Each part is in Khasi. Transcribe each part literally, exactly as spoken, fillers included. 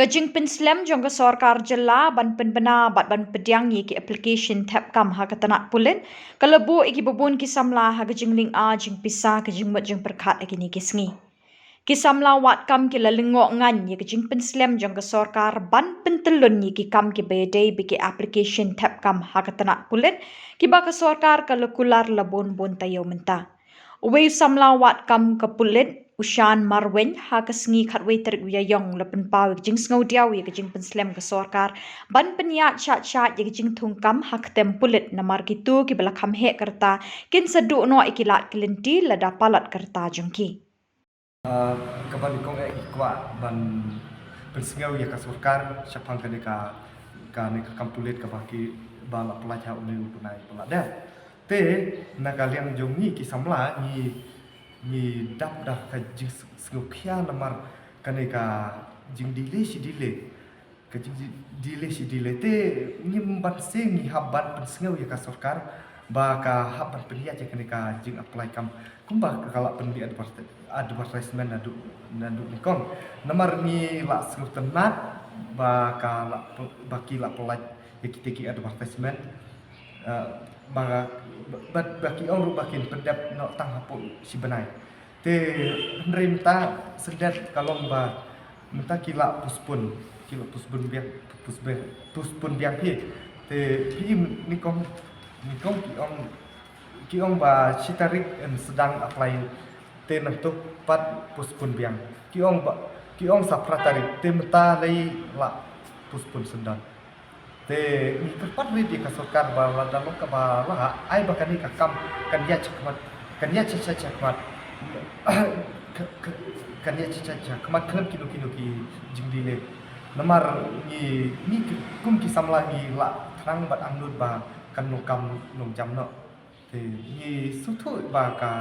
Ka jingpynslem jong ka sorkar jylla ban pynbna bad ban pdiang ïa ki application thep kam ha ka tnat pulit ka la buh ïa ki babun ki samla ha ka jinglynga jingpisa ka jingmut jingpyrkhat ha kine ki sngi. Ki samla wad kam ki la lyngngoh ngan ïa ka jingpynslem jong ka sorkar ban pyntyllun ïa ki kam kiba ïadei bad ki application thep kam ha ka tnat pulit kiba ka sorkar ka la kular la bun bun taïew mynta. Uwei u samla wad kam ka pulit, u Shan Marwein, ha ka sngi khatwei tarik u Ïaïong la pynpaw ïa ka jingsngewdiaw ïa ka jingpynslem ka sorkar ban pynïaid shait shait ïa ka jingthung kam ha ka tem pulit namar kito kiba la kham heh ka rta kin sa duh noh ïa ki lad ki lynti lada palat ka rta jong ki. Ah, kaba nyngkong eh ngi kwah ban pynsngew ïa ka sorkar shaphang kane ka, kane ka kam pulit kaba ki ba la pyllait ha une u bnai ba la dep. Te na ka liang jong ngi ki samla ngi, ngi dap da ka jingsngewkhia namar kane ka jingdelay shi delay. Ka jingdelay shi delay te ngim ban sngewthuh, ngi hap ban pynsngew ïa ka sorkar ba ka hap ban pynïaid ïa kane ka jing apply kam kumba ka la pynmih advert-, advertisement naduh, naduh nyngkong. Namar ngi la sngewtynnat ba ka la py-, ba ki la pyllait ïa kita ki advertisement, eh, ba, ba, ba ki ong ruh ba kin pyndep noh tang hapoh shi bnai. Te hynrei mynta syndet ka long ba mynta ki la postpone, ki la postpone biang, postpone, postpone biang phi. Te phi im nyngkong, nyngkong ki ong, ki ong ba shi tarik yn sdang apply te nangta pat postpone biang. Ki ong ba, ki ong sa phra tarik te mynta lei la postpone sdang. Te ngi kyrpad rit ïa ka sorkar ba lada long kaba lah ai ba kane ka kam kan ïaid shakhmat, kan ïaid shakhmat, shakhmat. Ka-, ka-, kan ïaid shakhmat khlem kino kino ki jingdelay. Namar ngi, ngi kum ki samla ngi la thrang bad angnud ba kan long kam long jam noh. Te ngi sngewthuh ba ka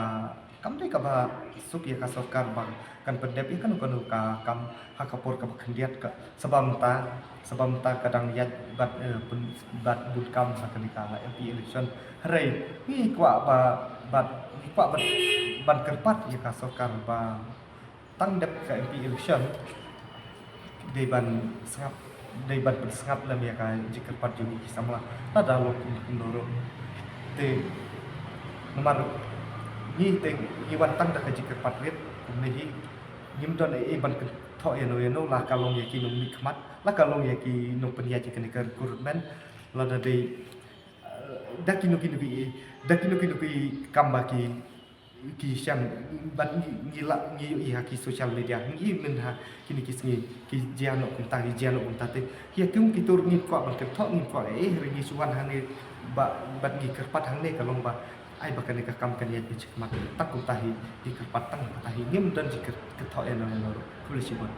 kam dei kaba suk ïa ka sorkar ba kan pyndep ïa kano kano ka kam ha ka por kaba khyndiat ka, saba mynta, saba mynta ka dang ïaid bad, eh, bun, bad bun kam ha kane ka M P election. Hynrei ngi kwah ba, bad ngi kwah ban, ban kyrpad ïa ka sorkar ba tang dep ka M P election dei ban sngap, dei ban pynsngap lem ïa ka jingkyrpad jong ngi ki samla. Lada long kumno ruh te namar ngi te ngi wan tang da ka jingkyrpad rit kumne hi. Ngim don ei ei ban kynthoh ïano ïano, la ka long ïa ki nongmihkhmat, la ka long ïa ki nongpynïaid ïa kane ka recruitment, lada dei, eh, da kino kino ki, da kino kino ki kam ba ki ki shem, bad ngi, ngi la, ngi ïohi ha ki social media, ngi myn ha kine ki sngi ki jia noh kumta, ki jia noh kumta te. Ïa ki um ki tur ngi kwah ban kynthoh, ngi kwah, eh, hynrei ngi shu wan hangne ba, bad ngi kyrpad hangne ka long ba ai ba kane ka kam kan ïaid beit shakhmat. Tang kumta hi ngi kyrpad, tang kumta hi, ngim don jingkynthoh ïano ïano ruh. Khublei shibun.